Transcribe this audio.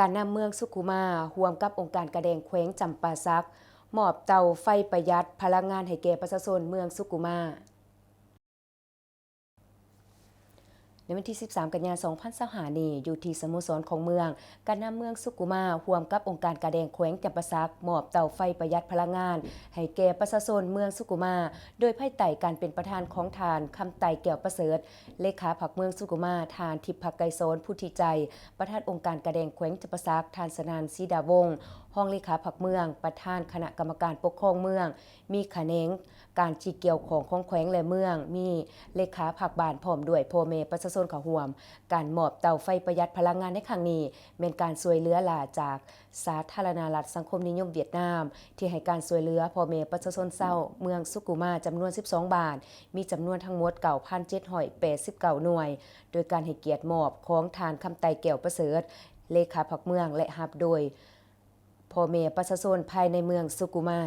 ການນຳເມືອງສຸຂຸມາ ຮ່ວມກັບອົງການກາແດງແຂວງຈຳປາສັກ ມອບເຕົາໄຟປະຢັດພະລັງງານໃຫ້ແກ່ປະຊາຊົນເມືອງສຸຂຸມາ. ໃນວັນທີສິບສາມ ກັນຍາ ສອງພັນຊາວຫ້ານີ້ ຢູ່ທີ່ສະໂມສອນຂອງເມືອງ, ການນຳເມືອງສຸຂຸມາ ຮ່ວມກັບອົງການກາແດງແຂວງຈຳປາສັກ ມອບເຕົາໄຟປະຢັດພະລັງງານໃຫ້ແກ່ປະຊາຊົນເມືອງສຸຂຸມາ ໂດຍພາຍໃຕ້ການເປັນປະທານຂອງທ່ານ ຄຳໄຕ ແກ້ວປະເສີດ ເລຂາພັກເມືອງສຸຂຸມາ, ທ່ານ ທິບພະໄກສອນ ພຸດທິໄຈ ປະທານອົງການກາແດງແຂວງຈຳປາສັກ, ທ່ານ ສະໜານ ສີດາວົງ ຮອງເລຂາພັກເມືອງ, ປະທານຄະນະກຳມະການປົກຄອງເມືອງ, ມີຂະແໜງການທີ່ກ່ຽວຂ້ອງຂອງແຂວງ ແລະ ເມືອງ, ມີເລຂາພັກບ້ານ ພ້ອມດ້ວຍພໍ່ແມ່ປະຊາຊົນເຂົ້າຮ່ວມ. ການມອບເຕົາໄຟປະຢັດພະລັງງານໃນຄັ້ງນີ້ ແມ່ນການຊ່ວຍເຫຼືອລ້າຈາກສາທາລະນະລັດສັງຄົມນິຍົມຫວຽດນາມ ທີ່ໃຫ້ການຊ່ວຍເຫຼືອພໍ່ແມ່ປະຊາຊົນຊາວເມືອງສຸກຸມາ ຈຳນວນສິບສອງບ້ານ, ມີຈຳນວນທັງໝົດເກົ້າພັນເຈັດຮ້ອຍແປດສິບເກົ້າໜ່ວຍ, ໂດຍການໃຫ້ກຽດມອບຂອງທ່ານ ຄຳໄຕ ແກ້ວປະເສີດ ເລຂາພັກເມືອງ ແລະ ຮັບໂດຍພໍ່ແມ່ປະຊາຊົນພາຍໃນເມືອງສຸກຸມາ.